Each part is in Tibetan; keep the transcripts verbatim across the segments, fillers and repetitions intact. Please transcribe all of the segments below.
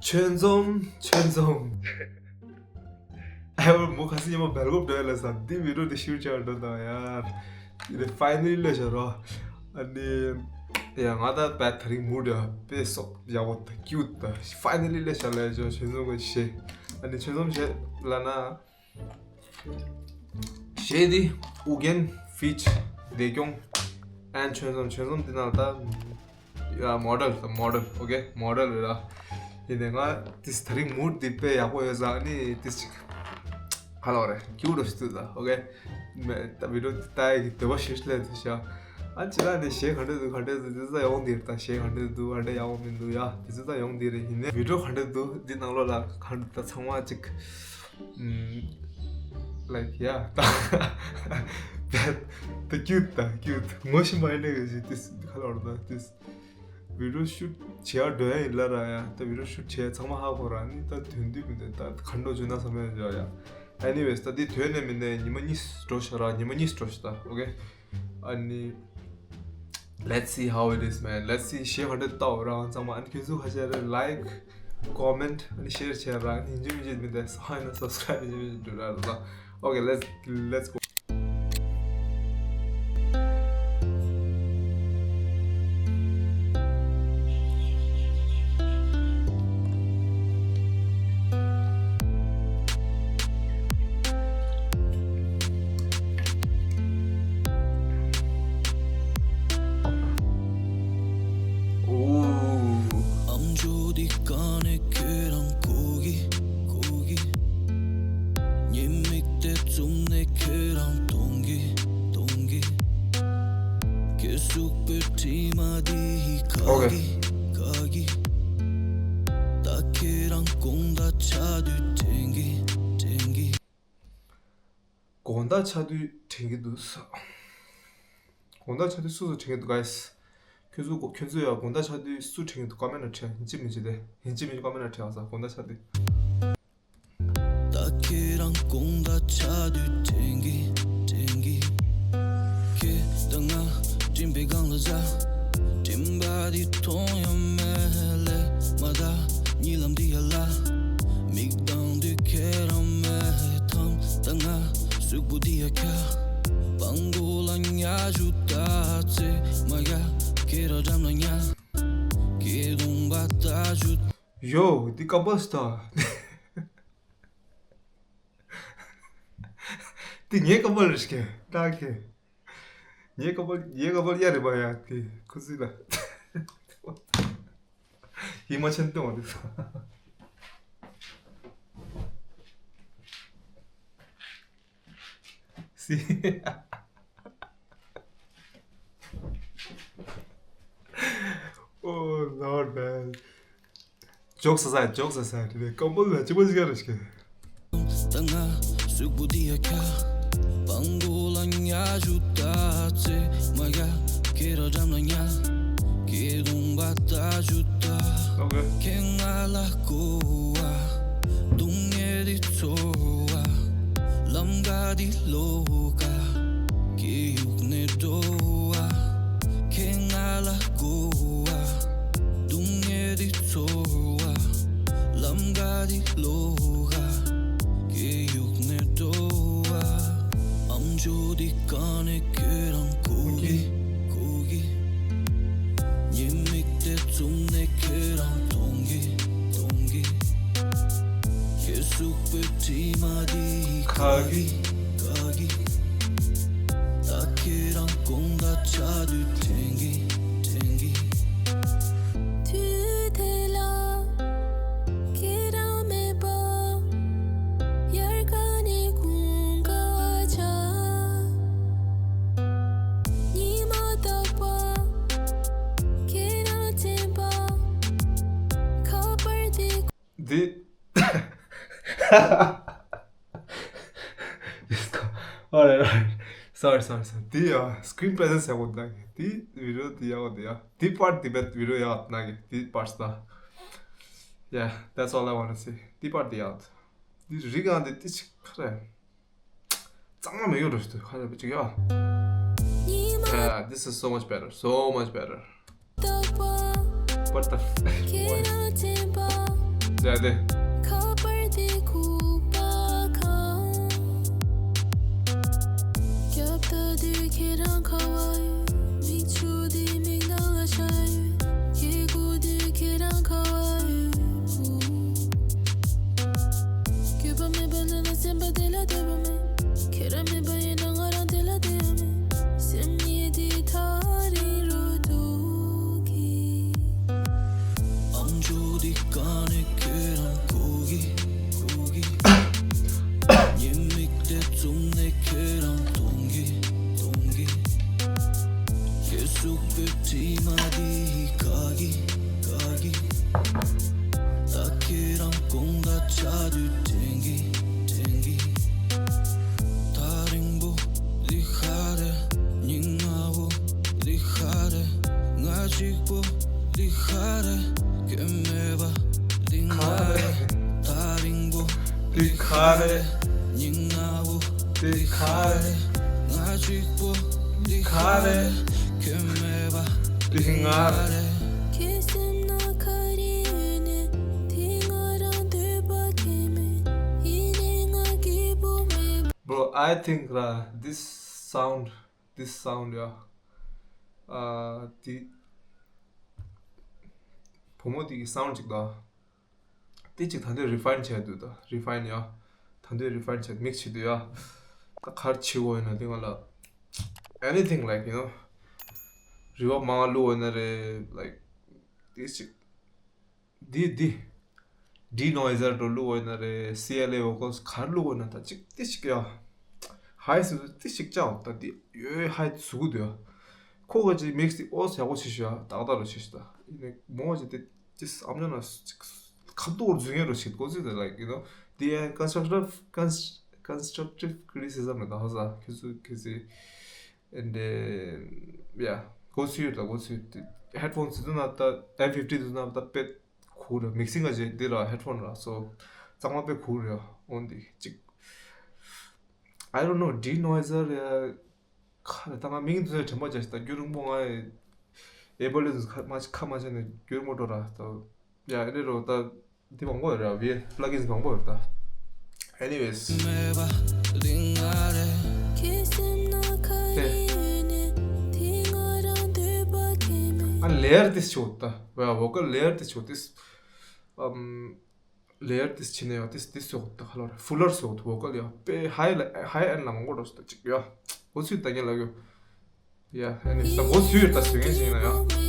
ཆོལ་འཛོམས། ཆོལ་འཛོམས། ཨེ་བར་མོ་ཁ་སི་ཉི་མ་སྦེལ་ཀོབ་འགྲོ་ཡ་ལ་ས་འདི་བི་ཌིའོ་འདི་ཤུ་ཊ་བྱ་འགྲོ་དང་ཡར། འདི་ཕའི་ནལ་ལི་ལས་བྱ་རོ། ཨ་ནི། ཡ་ང་ད་བད་ད་རིང་མུ་ཌི་ཡ་དཔེ་སོག་ཡག་པོ་ད་ཀིའུ་ཊི་ད་ཕའི་ནལ་ལི་ལས་བྱ་ལས་བྱ་ཆོལ་འཛོམས་གི་ཤེ། ཨ་ནི་ཆོལ་འཛོམས་ཤེ་ལ་ན། གཞས་འདི་ཨུ་རྒྱན་ཕིཊ་བདེ་སྐྱོང་ཨན་ཆོལ་འཛོམས། ཆོལ་འཛོམས་འདི་ནང་ད་ཡ་མོ་ཌལ་ད་མོ་ཌལ་ཨོ་ཀེ་མོ་ཌལ་རེད་ལ། ཡིན་ནའི་ང་ཏིས་ད་རིང་མུ་ཌི་འདི་དཔེ་ཡག་པོ་ཡོད་ས་ནི་ཏིས་ཅིག་ཧ་ལོ་རེད་ཀིའུ་ཊི་ཞིག་འདུག་ད་ཨོ་ཀེ་མེ་ད་བི་ཌིའོ་འདི་ལྟ་ཡ་གི་འདོད་པ་ཞིག་སླེབས་འདུག་ཤག་ཨ་ཅི་ལ་ནི་གཞས་ག་འདྲ་འདུག་ག་འདྲ་འདུག་ཏིས་ད་ཡོང་འདི་རེད། ད་གཞས་ག་འདྲ་འདུག་ག་འདྲ་ཡག་པོ་མི་འདུག་ཡ་ཏིས་ད་ཡོང་འདི་རེད། ཡིན་ནའི་བི་ཌིའོ་ག་འདྲ་འདུག་འདི་ནང་ལོགས་ལ་ག་འདྲ་ད་ཚང་མ་ཅིག Like yeah. ད་ད་ད་ཀིའུ་ཊི་ད་ཀིའུ་ཊི་ངོ་ཤེས་མ་ཡིན་ནའི་གི་ཏིས་ཁ་ལོར་ད་ཏིས་བི་ཌིའོ་ཤུ་ཊི་བྱེད་ཡ་འགྲོ་ཡ་ཡིན་ལ་ར་ཡ། ད་བི་ཌིའོ་ཤུ་ཊི་བྱེད་ཡ་ཚང་མ་ཧ་གོ་ར་ནི་ད་དོན་དུས་མི་འདུག་ད་ག་འགྲོ་བྱུང་ན་བསམ་ཡ་འཇོག་ཡ། Anyways ད་འདི་དོན་ནས་མི་འདུག་ཉི་མ་གཉིས་འགྲོ་ཤག་ར་ཉི་མ་གཉིས་འགྲོ་ཤག་ད་ཨོ་ཀེ། ཨ་ནི། Let's see how it is, man. Let's see. གཞས་ག་འདྲ་ལྟ་བ་རང་ཚང་མ་ཨ་ནི་ཁྱོད་ཚོ་ཁ་ཤས་རེ་like, comment ཨ་ནི་share བྱས་ར་ཨ་ནི་ཡིན་གཅིག་མིན་གཅིག་མི་འདུག་ས་ཧ་ན་subscribe ཡིན་གཅིག་མིན་གཅིག་འགྲོ་ར་ར། Okay, let's let's go. ཨམ་ཅོག་འདི་ག་ནས་ཁྱོད་རང་གོ་གི་གོ་གི། ཉི་མིག་དེ་བཙུམ་ནས་ཁྱོད་རང་མཐོང་གི་མཐོང་གི། ཁྱོད་གཟུགས་པོའི་དྲི་མ་འདི་ག་གི་ག་གི། ད་ཁྱོད་རང་དགོང་དག་ཆགས་དུས་དྲན་གི་དྲན་གི། དགོང་དག་ཆགས་དུས་དྲན་གི་འདུག་ས། དགོང་དག་ཆགས་དུས་སུ་སུ་དྲན་གི་འདུག guys། ཁྱོད་ཚོ་ཁྱོད་ཚོ་ཡང་དགོང་དག་ཆགས་དུས་སུ་དྲན་གི་འདུག་ཀོ་མེན་ཊི་ལ་བྲིས་ཡིན་གཅིག་མིན་གཅིག་དེ་ཡིན་གཅིག་མིན་གཅིག་ཀོ་མེན་ཊི་ལ་བྲིས་ཨ་ས་དགོང་དག་ཆགས་དུས། ད་ཁྱེད་རང་དགོང་དག་ཆགས་དུས་དྲན་གི་དྲན་གི། ཁྱེད་དང་ང་སྤྲིན་པའི་སྒང་ལ་འཛེགས། སྤྲིན་པ་འདི་མཐོང་ཡ་མེད་ལས་མ་ད། གཉིད་ལམ་འདི་ཡ་ལ་མིག་གདངས་དུས་ཁྱེད་རང་མེད་དམ། ད་ང་གཟུགས་པོ་འདི་ཡ་ཁྱབ། སྤང་གོ་ལ་ཉ་ཞུ་ད་ཚེ་མ་ཡ། ཁྱེད་རང་འགྲམ་ལ་ཉ། ཁྱེད་གདོང་པ་ད་ཞུ། ཡོ། འདི་ཀམ་པོ་སི་ཊར། འདི་ངའི་ཀམ་པོ་ལ་ཞིག་གི་ད་གི། ངའི་ཀམ་པོ་ངའི་ཀམ་པོ་ཡ་རེད་པ་ཡ་གི་ཁུ་སི་ལ། ཡིད་མ་ཆེན་གཏོང་བ་འདུག་སི། Oh Lord, man. Jokes aside, jokes aside, དེ་ཀམ་པོ་ལ་ཅི་པ་ཅི་ག་རེ་ཞིག་ད་ང་གཟུགས་པོ་འདི་ཡ་ཁྱབ། སྤང་གོ་ལ་ཉ་ཞུ་ད་ཚེ་མ་ཡ། ཁྱེད་རང་འགྲམ་ལ་ཉ། ཁྱེད་གདོང་པ་ད་ཞུ་ད། Okay. ཁྱེད་ང་ལ་གོ་བ། སྡུག་བསྔལ་འདི་ཚོར་བ། ལམ་ཀ་འདི་ལོག་ག་ཁྱེད་གཡུག་ནས་འགྲོ་བ། ཁྱེད་ང་ལ་གོ་བ། སྡུག་བསྔལ་འདི་ཚོར་བ། ལམ་ཀ་འདི་ལོག་ག་ཁྱེད་གཡུག་ནས་འགྲོ་བ། ཨམ་ཅོག་འདི་ག་ནས་ཁྱོད་རང་གོ་གི་གོ་གི། ཉི་མིག་དེ་བཙུམ་ནས་ཁྱོད་རང་མཐོང་གི་མཐོང་གི། ཁྱེད་གཟུགས་པོའི་དྲི་མ་འདི་ག་གི་ག་གི། ད་ཁྱེད་རང་དགོང་དག་ཆགས་དུས་དྲན་གི་དྲན་གི། དུས་དེ་ལ་ཁྱེད་རང་མེད་པ། དབྱར་ཁ་ནས་དགུན་ཁ་ཆགས། ཉི་མ་དག་པ། ཁྱེད་རང་དྲན་པ། ཁ་པར་དེ། འདི། Alright, alright. Sorry, sorry, sorry. འདི་ཡ་screen presence ཡག་པོ་འདུག་འདི་བི་ཌིའོ་འདི་ཡག་པོ་འདུག་ཡ། འདི་part འདི་བི་ཌིའོ་ཡག་འདུག་འདི་part ད། Yeah, that's all I wanna say. འདི་part འདི་ཡག་འདུག་འདི་རིག་ཡང་འདི་ཏི་ཅིག་ཁ་རེད། གཙང་མ་མེད་ཡོད་རེད་ཁ་རེད་པ་ཅིག་ཡ། Yeah, this is so much better. So much better. What the f- what? ཡ་དེ། Bro, I think ར, this sound, this sound, yeah. ཨ་དེ་བུ་མོ་དེ་གི་sound ཅིག་དང་། དེ་ཅིག་ད་དུང་refine བྱས་འདུག་ད་refine ཡ། ད་དུང་refine བྱས་mix བྱེད་འདུག་ཡ། ད་ག་རེ་བྱེད་དགོས་ཡིན་ན་དེ་ང་ལ་anything, like, you know, reverb མང་བླུགས་ཡོད་ན་རེད། Like, དེ་ཅིག་དེ་དེ་denoiser འགྲོ་བླུགས་ཡོད་ན་རེད། C L A vocals ག་རེ་བླུགས་ཡོད་ན་ད་ཅིག་དེ་ཅིག་ཡ། high ཟེར་དུས་དེ་ཅིག་ཅག་ད་དེ་ཡོད་high ཟུག་གི་འདུག་ཡ། ཁོ་ག་ཅིག་mix དེ་ཨོ་ཡག་པོ་བྱེད་ཤག་ཏག་ཏག་རུ་བྱེད་ཤག་ད་ཡིན་ནའི་མོ་ཅིག་དེ་ཅིག་ཨམ་ཅོག་ན་ཅིག་ཁ་ཐུག་རུ་འཛུལ་མཁན་རུ་བྱེད་དགོས་ཚུལ་དེ། Like, you know, དེ་ཡང་constructive, constructive criticism རེད། ད་ཧ་ས་ཁྱོད་ཚོ་ཁྱོད་ཚོས། And uh, yeah, go to it, go to it. Headphone ཟེར་དུས་ན་ད་M fifty ཟེར་དུས་ན་ད་དཔེ་cool རེད། mixing ག་ཅིག་འདི་ར་headphone ར་so གཙང་མ་དཔེ་cool རེད། འོན་ཏེ་ཅིག I don't know, denoiser རེད། ཁ་རེད། ད་ང་མིང་དུ་དྲན་པ་བྱ་ཞིག་ད་རྒྱུན་རིང་པོ་ང་Ableton ཁ་མ་ཁ་མ་བྱས་ནས་རྒྱུན་རིང་པོ་འགྲོ་ར། ད་ཡ་ཨེ་རེད་རོ། ད་འདི་མང་པོ་ཡོད་རེད། བི་plugins མང་པོ་ཡོད་རེད་ད། Anyways, ཨ་layer དེ་ཆོག་ད། བ་vocal layer དེ་ཆོག་དེ། ཨམ་layer དེ་ཕྱིན་ནས་ཡང་དེ་དེ་སོགས་ད་ག་ལ་རེད། fuller སོགས་vocal ཡང་དཔེ་high ལ་high end ལ་མང་པོ་འགྲོ་སོང་ད་ཅིག་ཡ། འོ་ཚུལ་ད་ངས་ལབ་ཡོད། ཡ། ཨ་ནི་ད་འགོ་ཚུགས་ཡོད་ད་ཟེར་མཁན་ཞིག་ཡིན་ན་ཡང་།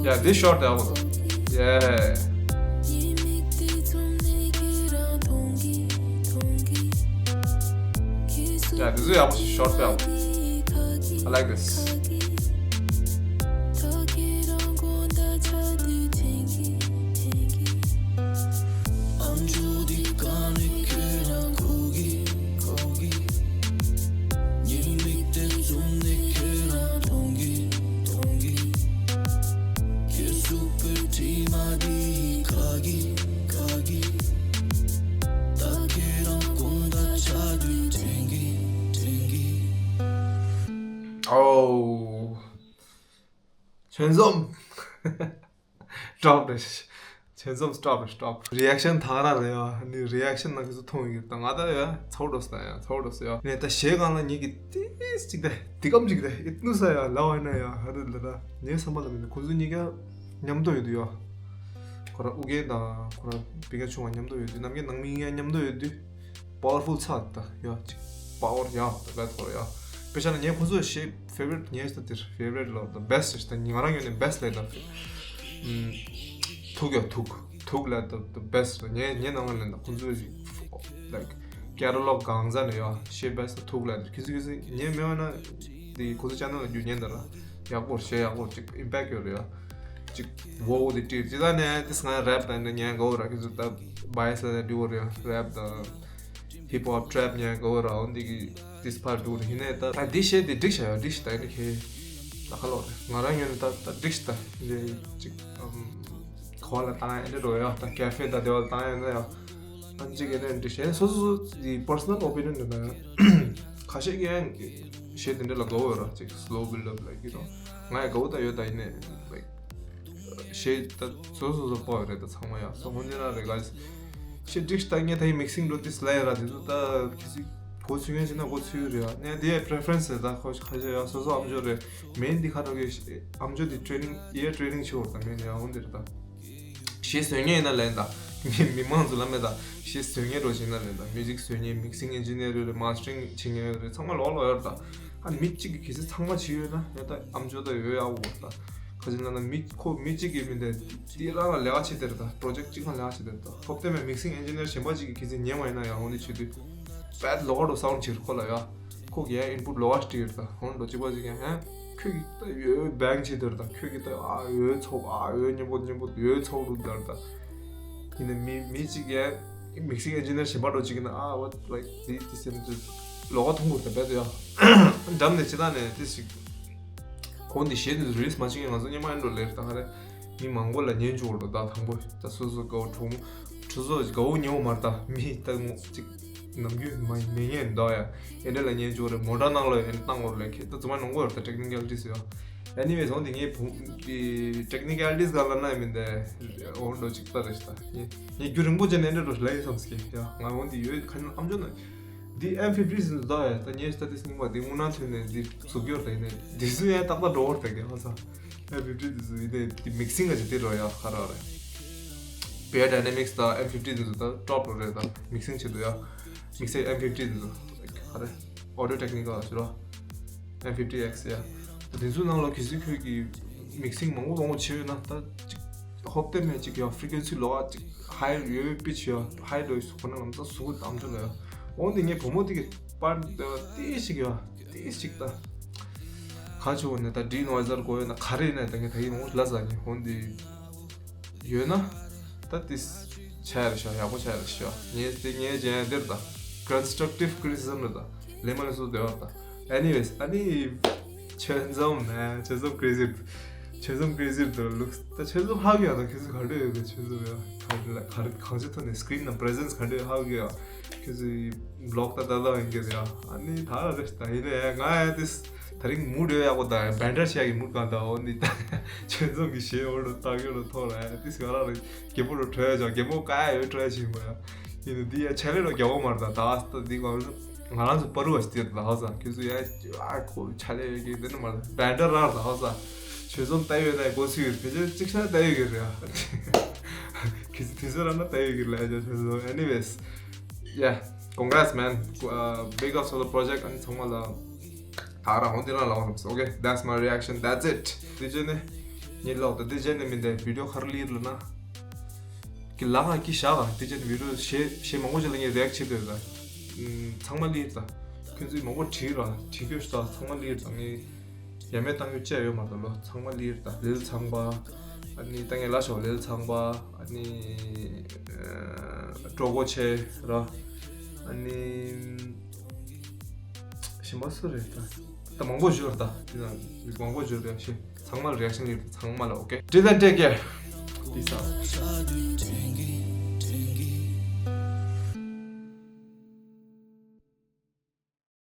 ཡ། འདི་short ཡག་པོ་འདུག་ཡ། ཡ། འདི་ཚོ་ཡག་པོ་ཞིག short ཡག་པོ། I like this. Oh. བྱོན་སོང་། Drop རེད། བྱོན་སོང་། Stop རེད། Stop. Reaction ད་ག་རང་རེད་ཡ། ནི་reaction ནང་གི་སུ་མཐོང་ཡོད་ཀྱི་ད་ང་ད་ཡ་ཚོར་འགྲོ་ས་ཡ། ཚོར་འགྲོ་ས་ཡ། ནས་ད་གཞས་སྒང་ལ་ཉིད་ཀྱི་ཏིས་ཅིག་ད་འདི་གམ་ཅིག་ད་ཨེ་ནུ་ས་ཡ་ལ་བ་ན་ཡ། ཧ་རི་ལ་ད་ངའི་བསམ་པ་ལ་མིན་ཁོ་ཚོ་གཉིས་ཀ་མཉམ་དུ་ཡོད་དུས་ཡ། ཁོ་ར་ཨུ་རྒྱན་དང་ཁོ་ར་བི་ཀ་ཆུང་བ་མཉམ་དུ་ཡོད་དུས། རྣམ་རྒྱལ་ནང་མི་གཉིས་ཀ་མཉམ་དུ་ཡོད་དུས། Powerful ཚ་ད་ཡ། ཅིག་power ཡ་ད་བད་ཐོར་ཡ། དཔེ་ཆ་ན་ངས་ཁོ་ཚོའི་གཞས་favorite ངས་ད་དེར་favorite ལ་ད་best ཞིག་ད་ང་རང་ངོས་ནས་best ལས་ད། ཐུག་ཡ་ཐུག་ཐུག་ལ་ད་best ད་ངས་ངས་ནང་ལ་ད་ཁོ་ཚོའི་like catalog གང་ཟག་ནས་ཡ་གཞས་best ད་ཐུག་ལ་ད། ཁི་ཚི་ཁི་ཚི་ངས་མེད་བ་ན་དེ་ཁོ་ཚོ་channel ལ་རྒྱུ་ཉན་ད་ར། ཡག་པོ་གཞས་ཡག་པོ་ཅིག་impact ཡོད་རེད་ཡ། ཅིག་wow དེ་བྲིས་ཅི་ད་ནས་དེ་སང་rap ད་ནས་ཉན་གོ་ར། ཁི་ཚོ་ད་bias ལ་འདྲི་བོ་རེད་ཡ། rap ད་hip hop trap ཉན་གོ་ར། འོན་ཏེ་གི་this part འདུག་རེད། ཡིན་ནའི་ད་ད་འདི་བཤད་དེ་འགྲིག་ཤག་ཡ། འགྲིག་ཤག་ད་ཡིན་ནའི་ཁེ་ད་ཁ་ལོ་རེད། ང་རང་ངོས་ནས་ད་ད་འགྲིག་ཤག་ད་འདི་ཅིག་ཨམ་ཁ་ ཁོ་ལ་བཏང་ཡ་འདྲ་རོ་ཡ། ད་ཀེ་ཧྥེ་ད་དེ་བ་ལ་བཏང་ཡ་འདྲ་ཡ། ཨ་ཅིག་གི་ནས་འདི་གཞན་སོ་སོ་སོ་དེ་པར་སོ་ནལ་ཨོ་པི་ནི་ཡོན་འདྲ་ན་ཡ། ཁ་ཤས་ཀྱི་ཡང་གཞས་དེ་འདྲ་ལ་དགའ་བོ་ཡོད་ར། ཅིག་སི་ལོ་བི་ལྡ་ཨབ་ལ་ཡུ་ནོ། ང་ཡང་དགའ་བོ་ད་ཡོད། ད་ཡིན་ནས་ལའིཀ་གཞས་ད་སོ་སོ་སོ་པོ་ཡོད་རེད། ད་ཚང་མ་ཡ་སོ་ཧོན་ནི་ར་རེད་ག་གཞས་འགྲིག་ད་ངས་ད་ཡིན་མིག་སིང་འགྲོ་དེ་སི་ལ་ཡ་ར། དེ་ཚོ་ད་གི་སི་གོ་ཚུལ་མཁན་ཞིག་ན་གོ་ཚུལ་རེད་ཡ། ནས་དེ་ཡ་པི་རེ་ཕེ་རེན་སི་རེད། ད་ཁོ་ཁ་ཤས་ཡ་སོ་སོ་ཨམ་ཅོག་རེད། མེན་འདི་ཁ་ཐོག་གི་ཨམ་ཅོག་འདི་ཊེ་ནིང་ཡེ་ཊེ་ནིང་ཆེ་བོར་ད་མེན་ཡ་འོན་འདིར་ད་གཞས་བཟོ་མཁན་ཡིན་ན་ལན་ད་མི་མི་མང་ཚོ་ལ་མེད་ད། གཞས་བཟོ་མཁན་རོ་ཞིག་ན་ལན་ད། མིའུ་ཟིག་བཟོ་མཁན། མིག་སིང་ཨིན་ཇི་ནི་ཡར་རེད། མ་སི་ཊ་རིང་བྱེད་མཁན་རེད། ཚང་མ་ལོག་ལོག་ཡོད་ད། ཨ་མི་གཅིག་གིས་གལ་སྲིད་ཚང་མ་བྱེད་ཡོད་ན་ཡ་ད་ཨམ་ཅོག་ད་ཡོད་ཡ་འོ་ད། ཁ་ཅིག་ལ་ན་མི་ཁོ་མི་གཅིག་གིས་མི་འདི་འདི་རང་ལ་ལས་ཀ་བྱེད་དེ་རེད་ད། པྲོ་ཇེཀ་གཅིག་ལ་ལས་ཀ་བྱེད་དེ་རེད་ད། ཧོབ་སྟེ་མེད་མིག་སིང་ཨིན་ཇི་ནི་ཡར་གཞན་པ་གཅིག་གིས་གལ་སྲིད་ཉན་བ་ཡིན་ན་ཡང་འོ་འདི་བྱེད་དུས། པད་ལོག་རོ་སའུན་ཌི་བྱེད་ཁོ་ལ་ཡ། ཁོ་གི་ཡང་ཨིན་པུཊ་ལོག་པ་སྤྲད་ཡོད་ད། ཧོན་འགྲོ་གཅིག་པ་གཅིག་ཡང་ཧན། ཁྱོད་ཀྱི་ད་ཡོད་བེང་བྱེད་དོར་ད། ཁྱོད་ཀྱི་ད་ཨ་ཡོད་ཚོགས་ཨ་ཡོད་མཉམ་པོ་མཉམ་པོ་ཡོད་ཚོགས་འདུག་དར་ད། ཡིན་ན་མི་མི་གཅིག་ཡང་མིག་སིང་ཨིན་ཇི་ནི་ཡར་གཞན་པ་འགྲོ་གཅིག་ཡིན་ན་ཨ་བ་ལའིཀ་དི་དི་སེམས་ཏུ་ལོག་པ་མཐོང་དགོས་ད་བེད་ཡ། འགྲམ་ནས་ཅི་ད་ནས་དེ་ཞིག་ཁོང་འདི་གཞས་འདི་རི་ལིས་མ་བྱེད་མཁན་ང་ཚོ་སྔོན་མ་ཡིན་འགྲོ་ལེར་ད་ག་རེ། མི་མང་པོ་ལ་ཉན་བཅུག་འགྲོ་ད་དང་པོ་ད་སོ་སོ་དགའ་བོ་གྲོགས་མོ་ཁྲུ་ཚོ་དགའ་བོ་ཉོ་མར་ད་མི་ད་ངོ་གཅིག་ནམ་རྒྱུན་མ་མི་ཉན་འདུག་ཡ། ཨེ་འདྲ་ལ་ཉན་བཅུག་རེད། མོ་ཊ་ནང་ལ་ཨེ་འདྲ་བཏང་འོར་ལ་ཁེ་ད་ཚང་མ་ནང་གོ་ཡོད་ད། ཊེག་ནི་ཀལ་ཊིས་ཡོད། ཨེ་ནི་ཝེས་འོང་དེ་ངའི་བུ་དེ་ཊེག་ནི་ཀལ་ཊིས་ག་ལ་ན་མིན་ད་འོང་འགྲོ་གཅིག་ད་རེད་ད། ངས་ངས་རྒྱུ་རིང་པོ་བྱས་ནས་ཨེ་འདྲ་འགྲོ་ལ་ཡི་བསམ་སྐྱེ་ཡ། ང་འོང་དེ་ཡོད་ཁ་ཉིན་ཨམ་ཅོག་ན། འདི་ཨེམ་ཕིབ་ཊི་ཟིན་ཟླ་ཡ་ད་ངས་ད་དེ་སྙིང་པ་འདི་དངོས་གནས་ཐོན་ནས་འདི་གཟུགས་སྐྱོར་ད་ཡིན་ནས་འདི་སུ་ཡ་ཏག་ཏག་འགྲོ་བར་ད་གི་ཧ་ས། ཨེམ་ཕིབ་ཊི་འདི་སུ་ཡིན་ནས་འདི་མིག་སིང་ག་ཅིག་དེ་འགྲོ་ཡ་ཁ་ར་རེད། བེ་ཌའི་ནེ་མིག་སི་ད་ཨེམ་ཕིབ་ཊི་འདི་སུ་ད་ཊོབ་རོ་རེད་ད། མིག་སིང་ཆེད་དུ་ཡ། མིག་སིང་ཨེམ་ཕིབ་ཊི་འདི་སུ་ཁ་རེ། ཨོ་ཌི་ཡོ་ཊེག་ནི་ཀལ་ཞུ་རོ། ཨེམ་ཕིབ་ཊི་ཨེག་སི་ཡ། འདི་ཚོའི་ནང་ལ་གལ་སྲིད་ཁྱོད་ཀྱིས་མིག་སིང་མང་པོ་མང་པོ་བྱས་ཡོད་ན་ད་ཅིག་ཧོབ་སྟེ་མེད་ཅིག་ཡ་ཕི་རི་ཀུ་ཨེན་སི་ལོག་ཨ་ཅིག་ཧའི་ཡོད་པི་ཆི་ཡ་ཧའི་ལོ་ཡི་སུ་ཁོ་ན་ལམ་ས་སུ་གུ་དམ་ཆུ་ལ་ཡ། འོང་དེ་ངས་བུ་མོ་དེ་གི་པར་དེ་ཞིག་ཡ་དེ་ཞིག་ད་ག་ཆུ་བོ་ནས་ད་ཌི་ནོ་ཡི་ཟར་གོ་ཡོད་ན་ག་རེ་ཡིན་ན་ད་ངས་ད་ཡིན་འོང་ལ་ཟ་ངས་འོང་དེ། ཡོད་ན། ད་ཏིས། ཆ་ཡར་ཤོག་ཡག་པོ་ཆ་ཡར་ཤོག་ངས་དེ་ངས་ཇན་འདིར་ད། constructive criticism རེད་ད། ལེ་མ་ལེ་སོ་དེ་བར་ད། anyways ཨ་ནི། ཆོས་འཛོམས་ནས་ཆོས་འཛོམས་crazy། ཆོས་འཛོམས་crazy དུ་ལུགས་ད་ཆོས་འཛོམས་ཧ་གི་ཡང་ད་ཁྱོད་ཚོ་ག་འདྲ་ཡོད་གི་ཆོས་འཛོམས་ཡང་ག་རེ་ག་རེ་གང་ཅི་ཐོག་ནས་screen ན་presence ག་འདྲ་ཡོད་ཧ་གི་ཡང་ཁྱོད་ཚོའི་vlog ད་ད་ད་ཡིན་གི་ཡང་ཨ་ནི་ད་ར་རེ་ད་ཡིན་ནས་ང་ཡང་ཏིས། ད་རིང་མུ་ཌི་ཡག་པོ་དང་བེན་ཌར་ཤག་གི་མུ་ཌི་གང་དང་འོ་ནི་ད་ཆོས་འཛོམས་ཀྱི་ཞེ་འོ་རུ་ཏག་ཡོ་རུ་ཐོག་ར་ཏི་སི་ག་ར་རུ་རྒྱལ་པོ་རུ་གྲོས་ཡ་ཅག་རྒྱལ་པོ་ཀ་ཡ་ཡོད་གྲོས་ཡ་ཆིན་པ་ཡ། ཡིན་ནི་འདི་ཡ་ཆ་ལེ་རུ་རྒྱལ་པོ་མར་ད་ད་ད་འདི་གང་རུ་ང་རང་ཚོ་པ་རུ་བ་ཞི་ཏི་རུ་ད་ཧ་ས་ཁྱོད་ཚོ་ཡ་ཨ་ཁོ་ཆ་ལེ་ཡོད་ཀྱི་འདི་ནི་མར་བེན་ཌར་ར་ད་ཧ་ས་ཆོས་འཛོམས་ལྟ་ཡོད་ན་གོ་ཚུལ་ཡོད་ཕལ་ཆེར་གཅིག་ཤ་ལྟ་ཡོད་ཀྱི་རེད་ཡ། ཁྱོད་ཚོ་དུས་ཚོད་ར་ན་ལྟ་ཡོད་ཀྱི་རེད་ཡ་ཆོས་འཛོམས། anyways yeah, congrats man. Uh, big ups for the project. ཨ་ནི་ཚང་མ་ལ། ད་རང་འོང་དེ་རང་ལ་འོང་རོགས། okay, that's my reaction, that's it. དེ་རྗེས་ནས་ངས་ལོག་ད་དེ་རྗེས་ནས་མིན་དེ་བི་ཌི་ཡོ་ག་རེ་ལིར་ལ་ན་གི་ལ་ང་གི་བཞག་ག་དེ་རྗེས་ནས་བི་ཌི་ཡོ་གཞས་གཞས་མང་པོ་ཅིག་ལ་ངས་རེག་བྱེད་འདོད་ད། ཚང་མ་ལིར་ད། ཁྱོད་ཚོས་མང་པོ་བྲིས་ར་བྲིས་ཁྱོད་ཤ་ད་ཚང་མ་ལིར་ད། ངས་ཡ་མེད་བཏང་རྒྱུ་བཅས་ཡོད་མ་རེད་ལོ། ཚང་མ་ལིར་ད། ལིལ་ཚང་པ། ཨ་ནི་ད་ངས་ལ་ཤོག་ལིལ་ཚང་པ། ཨ་ནི་ཀྲོ་གོ་ཆེ་ར། ཨ་ནི། གཞན་པ་སུ་རེད་ད། ད་མང་པོ་ཞུ་ར་ད། དེ་ན་མང་པོ་ཞུ་ར་ཤེས། ཚང་མ་ལ་རེག་ཤན་ལེགས་ད་ཚང་མ་ལ། okay, till then, take care. Peace out.